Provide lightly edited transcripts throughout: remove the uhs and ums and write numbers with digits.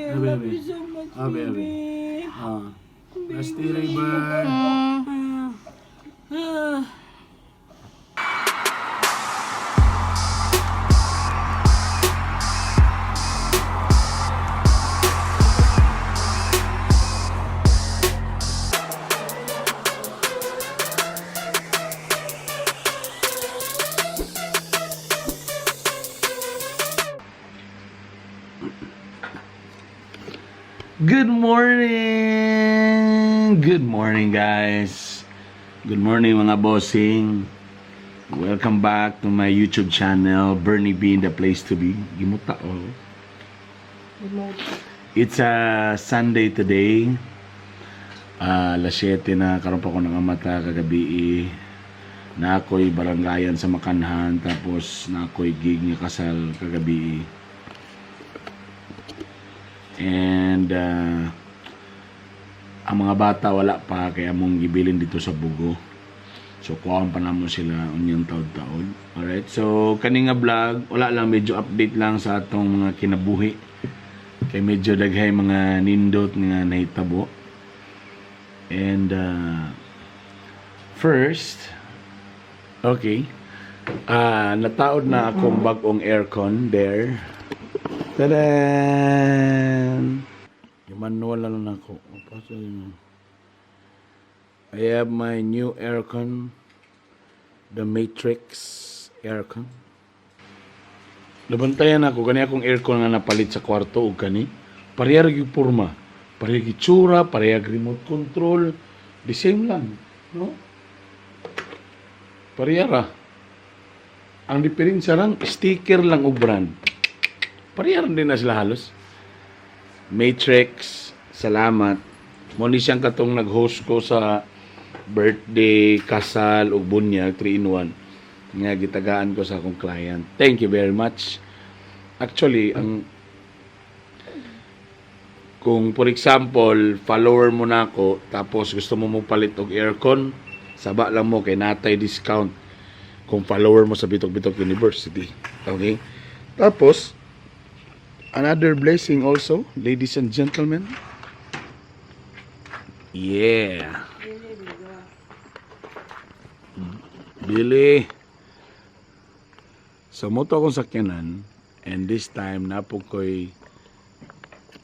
I Abi, love abi. you so much, Abi, abi. baby. Ah. Rusty River. Ah. Good morning! Good morning, guys. Good morning, mga bossing. Welcome back to my YouTube channel, Bernie B in the place to be. Gimuta, oh. It's a Sunday today. Ah, alas 7 na karon pa ko nangamata kagabi eh. Na ako'y barangayan sa Makanhan, tapos na ako'y gig nga kasal kagabi eh. And ang mga bata wala pa kaya among gibilin dito sa Bugo. So kuhaan pa namo sila unyang taod-taod. Alright. So kani nga vlog, wala lang, medyo update lang sa atong mga kinabuhi. Kay medyo daghay mga nindot nga nahitabo. And first, okay. Ah, nataod na akong bag-ong aircon there. Tadan! Yung manual na lang ako. Paso yun. I have my new aircon. The Matrix aircon. Nabantayan ako, kani akong aircon nga napalit sa kwarto og kani. Pareha ra gyud porma. Pareha gyud tsura, pareha remote control. The same lang, no? Pareha ra. Ang diferensya lang, sticker lang og brand. Pareha rin din na sila halos. Matrix, salamat. Mo ni siyang katong nag-host ko sa birthday, kasal ug bunyag 3 in 1 nga gitagaan ko sa akong client. Thank you very much. Actually, ang kung for example, follower mo na ako tapos gusto mo mo palit og aircon, saba lang mo kay natay discount kung follower mo sa Bitok Bitok University. Okay? Tapos, another blessing also, ladies and gentlemen. Yeah. Billy. So, moto akong sakyanan and this time napo ko'y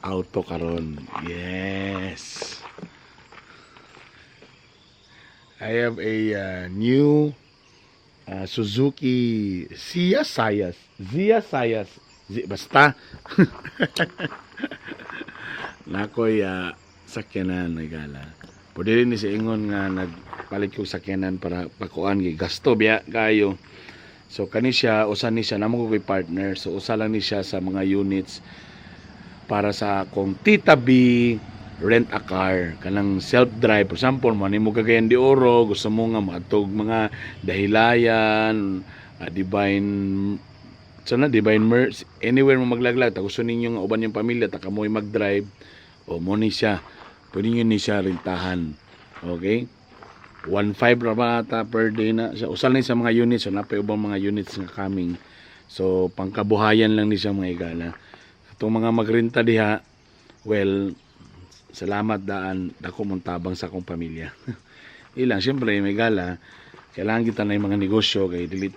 auto karon. Yes. I have a new Suzuki Zia Sayas. Zia Sayas. Basta. Nakoy sakyanan nagala. Pwede rin ni si Ingon nga nagpalit kog sakyanan para pakuan kay gasto biya kayo. So kani siya usa ni siya namo ko kay partner. So usa lang ni siya sa mga units para sa akong Tita B rent a car kanang self drive. For example, mo nimo Cagayan de Oro, gusto mo nga maadtog mga Dahilayan, Divine, so na Divine Mercy, anywhere mo maglaglag ta gusto ninyo nga uban yung pamilya ta kamoy mag-drive o mo ni siya, pwede nyo ni siya rentahan. Okay, 1.5 ra ba ata per day na siya. Usa lang sa mga units, so napay ubang mga units nga coming, so pangkabuhayan lang ni siya, mga igala. Itong mga magrenta diha, well, salamat daan, dako mong tabang sa akong pamilya. Ilang siyempre may gala, kailangan kita na yung mga negosyo kay dili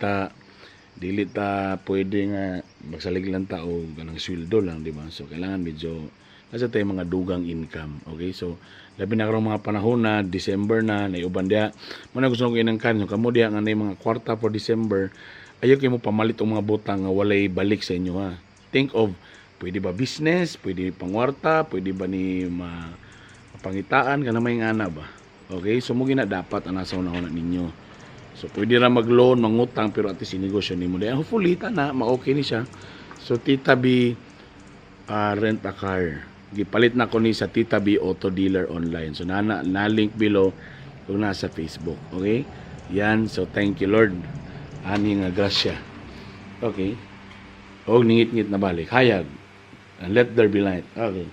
ta pwede nga magsalig lang ta o ganang sweldo lang, di ba? So kailangan medyo nasa tayo mga dugang income. Okay, so labi na karong mga panahon na December na naiuban diha mo na gusto ko inangkan. So kamo diha nga nay mga kwarta for December, ayaw kay mo pamalit og mga butang nga walay balik sa inyo ha. Think of pwede ba business, pwede pangwarta, pwede ba ni mapangitaan ka na may ngana ba. Okay, so mo gina dapat ang nasa una ninyo. So pwede ra mag-loan, mangutang, pero at least inegosyo nimo. Then hopefully tana ma-okay ni siya. So Tita B rent a car. Gipalit na ko ni sa Tita B Auto Dealer online. So nana na link below kung nasa Facebook. Okay? Yan, so thank you Lord. Ani nga grasya. Okay. Og ningit-ngit na balik. Hayag. And let there be light. Okay.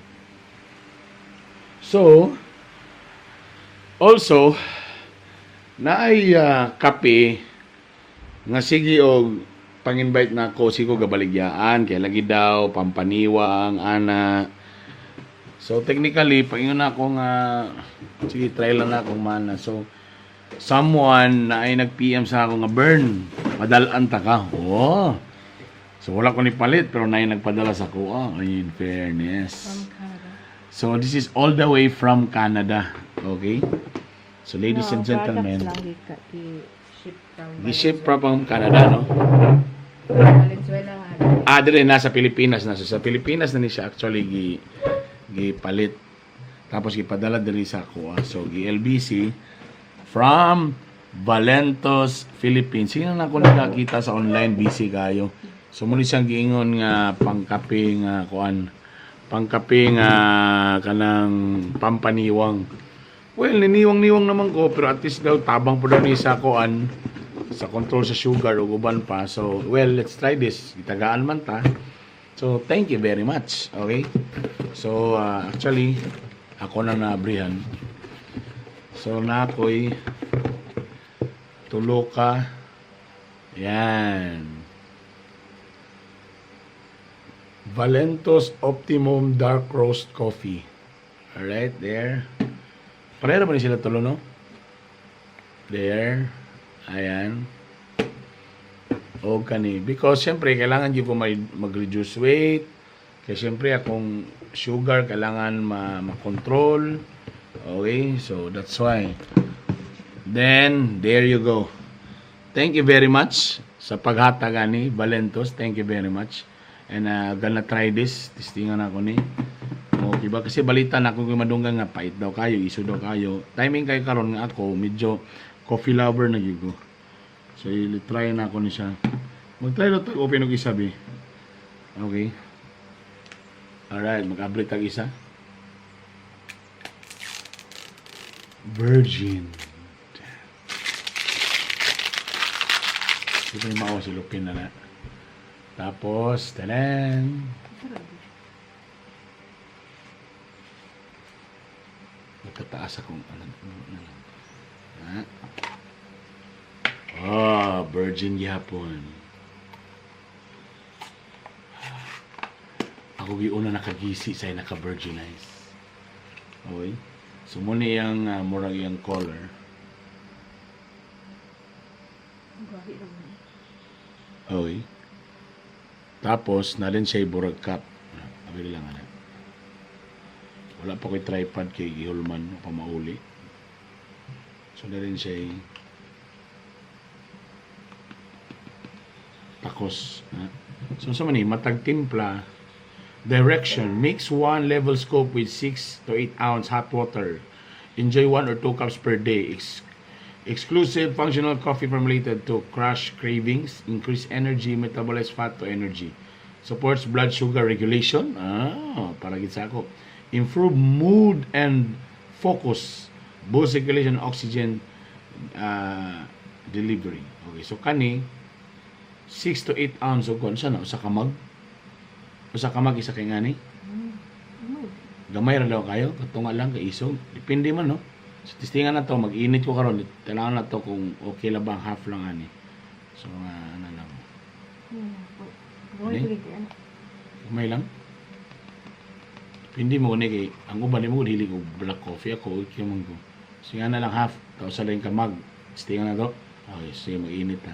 So, also, naay kape nga sige og pang-invite na ako, sige ko gabaligyaan kay lagi daw pampaniwang ana. So technically, pag ingon ako nga sige, try lang na akong mana. So someone na ay nag-PM sa ako nga, "Burn, padalaan ta ka." Oh. So wala ko ni palit pero naay nagpadala sa ako. Ah, in fairness. From Canada. So this is all the way from Canada. Okay? So ladies No, and ang gentlemen, products lang gi-ship from gi-ship from Canada, no? Valenzuela nga. Ah, dire nasa Pilipinas na. So, sa Pilipinas na ni siya actually gipalit. Tapos gipadala diri sa ako. Ah. So gi LBC from Valentos, Philippines. Sino na ako nakakita sa online, busy kayo. So muli siyang giingon nga pangkape nga kuan. Pangkape nga kanang pampaniwang. Well, niniwang-niwang naman ko pero at least daw tabang po daw ni sa kuan sa control sa sugar ug uban pa. So, well, let's try this. Gitagaan man ta. So, thank you very much. Okay? So, actually, ako na naabrihan. So, na ako'y tulo ka. Yan. Valentos Optimum Dark Roast Coffee. Alright, there. Pareho ba ni sila tulo, no? There. Ayan. O kani. Because, siyempre, kailangan gyud ko may mag-reduce weight. Kaya siyempre, akong sugar kailangan ma-control. Okay? So, that's why. Then, there you go. Thank you very much sa paghatag ani Valentos. Thank you very much. And gonna try this. Testingan ako ni. Okay ba? Kasi balita na ako kung madunggan nga pait daw kayo, iso daw kayo. Timing kayo karon nga ako medyo coffee lover na gyud ko. So i-try na ako ni siya. Mag-try na to open og isa bi. Okay. Alright, mag-abri tag isa. Virgin. Ito yung mao si Lupin na na. Tapos, tanan. Nagkataas akong ano lang. Ha? Ah, virgin gyapon. Ako giuna nakagisi sa naka-virginize. Okay. So mo ni iyang murag iyang color. Gahi naman. Okay. Tapos, na rin siya burag cup. Abili lang ana. Wala pa ko'y tripod kay gihulman pa mauli. So, na rin siya takos. Ha? So, sa man matag timpla, direction, mix 1 level scoop with 6 to 8 ounce hot water. Enjoy 1 or 2 cups per day. Exclusive functional coffee formulated to crush cravings, increase energy, metabolize fat to energy. Supports blood sugar regulation. Ah, para gid sa ako. Improve mood and focus. Boost circulation, oxygen delivery. Okay, so kani 6 to 8 ounce og kuan sa na usa ka mug. Usa ka mug isa kay ngani. Gamay ra daw kayo, katunga lang kay isog. Depende man, no. So testingan na to, mag-init ko karon. Tanaw na to kung okay la ba ang half lang ani. So ano lang. Gamay Ano? ko ano. Gamay lang. Depende mo ni kay ang uban di mo dili ko black coffee, ako okay man ko. Sige na lang half, tapos sa lang ka mag. Testingan na to. Okay, sige, mag-init na.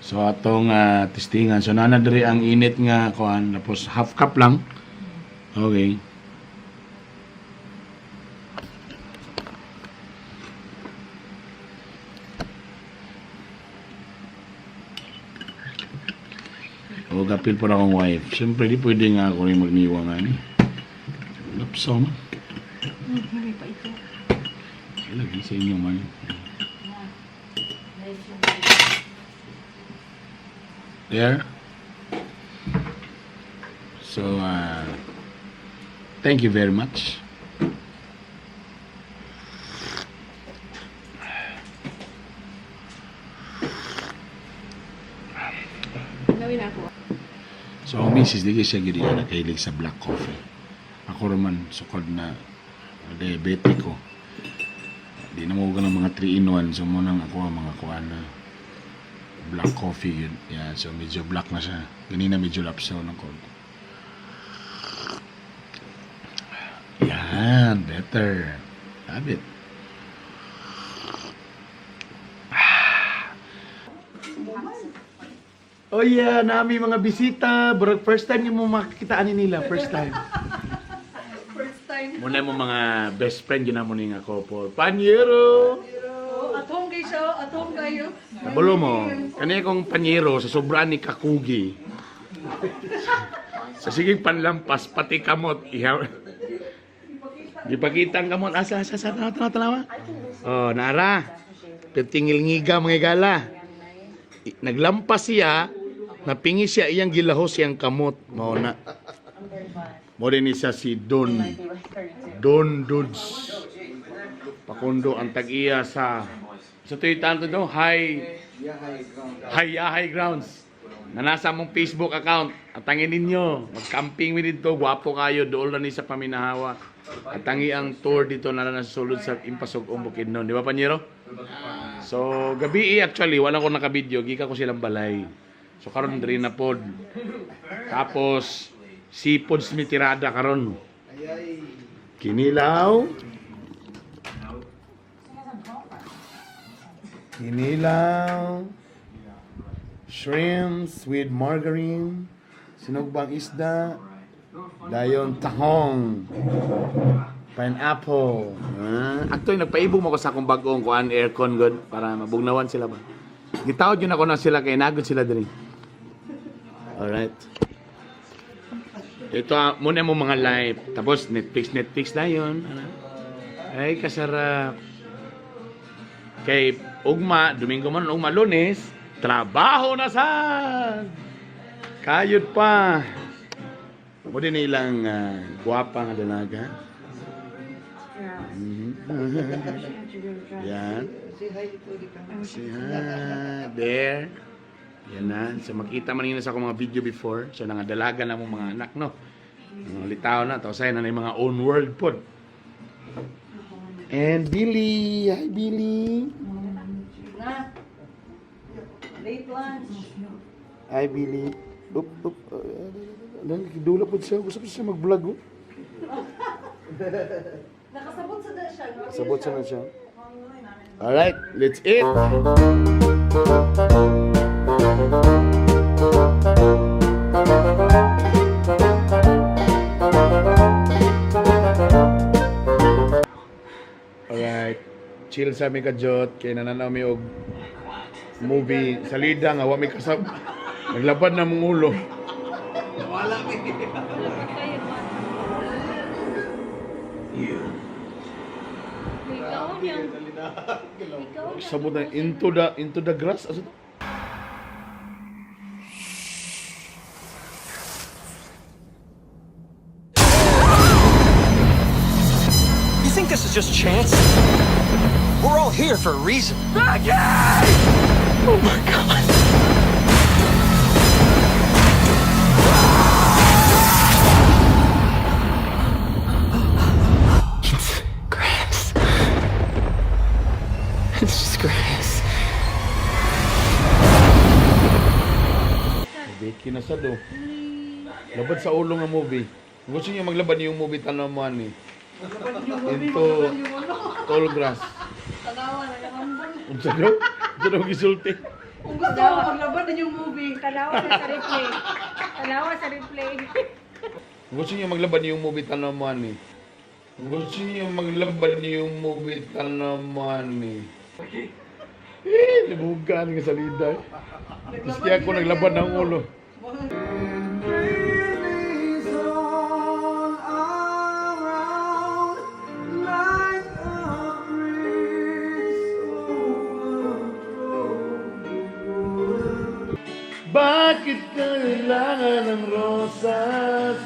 So atong testingan. So nana diri ang init nga kuan, tapos half cup lang. Okay. O gapil po na akong wife. Siyempre, di pwede nga ako rin magniwa nga ni. Lapsaw man. Hindi pa ito. Lagi sa inyo man. Nice lang. There. So, thank you very much. Gawin ako. So, ang misis, di siya gid nakahilig sa black coffee. Ako raman, sukod na diabetic ko. Di na mo ng mga 3 in 1. So, mo nang ako ang mga kuan na black coffee yun. Yan, so medyo black na siya. Ganina medyo lapsaw ng konti. Yan, better. Love it. Oh yeah, nami mga bisita. Burag first time niyo mo makikita ani nila, first time. First time. Muna mo mga best friend yun na mo ni nga couple. Panyero! Oh, at home kayo siya. At home kayo. Kabulo mo, kaniya kong panyero sa sobraan ni Kakugi. Sa siging panlampas, pati kamot. Iha. Gipakita ang kamot. Asa, asa, asa, tanawa, tanawa, tanawa. Oh, naara. Pitingil ngiga mga gala. Naglampas siya, napingi siya iyang gilahos siyang kamot. Mao na. Mo din ni siya si Don. Don Dudes. Pakundo ang tag-iya sa tuyo tanto do high high high grounds na nasa mong Facebook account. Atangin ninyo, mag-camping mi dito, gwapo kayo, dool na ni sa Paminahawa. Atangi ang tour dito na na sulod sa Impasog Bukidnon, di ba Panyero? So, gabi eh, actually, wala ko naka-video, gika ko silang balay. So karon diri na pod. Tapos seafoods mi tirada karon. Kinilaw. Kinilaw. Shrimps with margarine. Sinugbang isda. Dayon tahong. Pineapple. Ah, actually, nagpaibog mo ko sa akong bagong kuan aircon good para mabugnawan sila ba. Gitawad yun ako na sila kay nagod sila diri. Alright. Ito ah, muna mo mga live. Tapos Netflix, Netflix na yun. Ano? Ay, kasarap. Kay ugma, Domingo man, ugma, Lunes, trabaho na sad! Kayod pa. Mo din ilang gwapa nga dalaga. Yan. Say hi. There. Yan na. So makita man ninyo sa akong mga video before. So nga dalaga na mong mga anak, no? Mga litaw na. Tapos ayun na yung mga own world pod. And Billy. Hi, Billy. Na. Late lunch. Hi, Billy. Up, up. Dula po siya. Gusto po siya mag-vlog, oh. Nakasabot sa da siya, no? Sabot siya na siya. Alright, let's eat! Alright, chill sa mi kajot kay nananaw mi og movie salida nga wa mi kasab naglabad na mong ulo. Ikaw niya. Ikaw niya. Sabot na into the grass asa to? You think this is just chance? We're all here for a reason. Oh my God. It's grass. It's just grass. Biki na sad oh. Labad sa ulo nga movie. Kung gusto niyo maglaban yung movie tanaw mo ani. Into tall grass. Tanawa na nakambon. Unsa daw? Unsa daw gisulti? Kung gusto mo maglaban na yung movie. Tanawa sa replay. Tanawa sa replay. Kung gusto niyo maglaban yung movie tanaw mo ani. Kung gusto niyo maglaban yung movie tanaw mo ani. Eh, libugan nga salida. Gusto ako naglaban ng ulo. Bakit kailangan ng rosas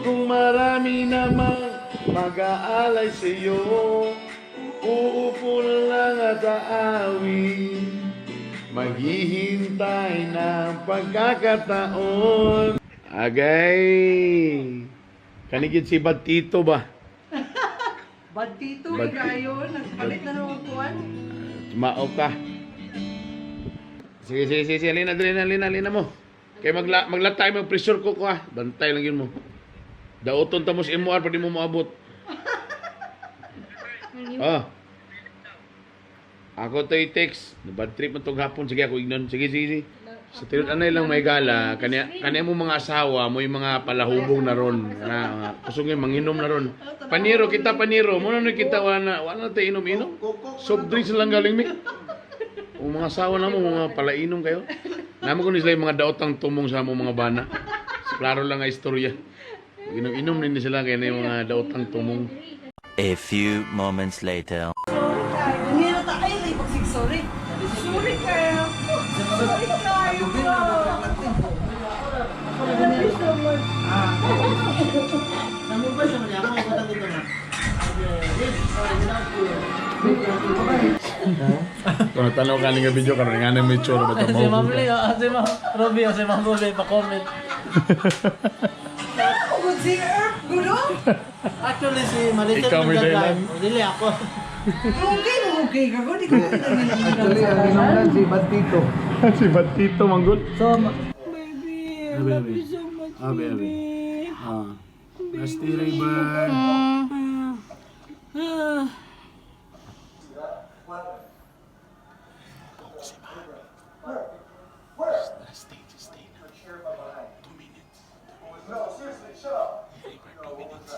kung marami namang mag-aalay sa iyo? Uupo na lang at aawin, maghihintay ng pagkakataon. Agay! Kanigit si Batito ba? Bad tito, Bad kayo. Nagpalit na naman kuwan. Tumao ka. Sige, sige, sige, sige. Alina, alina, alina, alina mo. Kay maglatay mo pressure ko ko ah. Bantay lang yun mo. Dauton ta mo sa MR pwede mo moabot. Oh. Ako to i-text. Bad trip man tong hapon. Sige, ako ignon. Sige, sige, sige. Sa tinud anay lang may gala, kanya kanya mo mga asawa, mo yung mga palahubong na ron. Na, mga kusog yung manginom na ron. Paniro kita paniro, mo na kita wala na tayo inom-inom. Soft drinks lang galing mi. O mga asawa na mo, mga palainom kayo. Namo ko ni sila yung mga daotang tumong sa mo mga bana. Klaro lang ang istorya. Inom-inom din sila kaya na yung mga daotang tumong. A few moments later. Hindi na tayo, ay, pagsig sorry. Sorry kayo. Sorry kayo bro. I love you so much. Kung natanaw ka nga video karon nga na may tsura ba Si Ma'am Leo, ah, si Ma'am Ruby, o si Ma'am Ruby, pa-comment. Ako good si Earth, gulo. Actually, si Maritel Ikaw may nagda-drive. dahilan. O, dili ako. Okay, okay ka ko. Di ko Actually, ang hinungdan si Batito. Si Batito manggol. So, Baby, I love you so much, Abi, abi. baby. Ah. Nasty Rayburn. Ah. Stay, stay na. 2 minutes. 2 minutes. Rayburn, 2 minutes.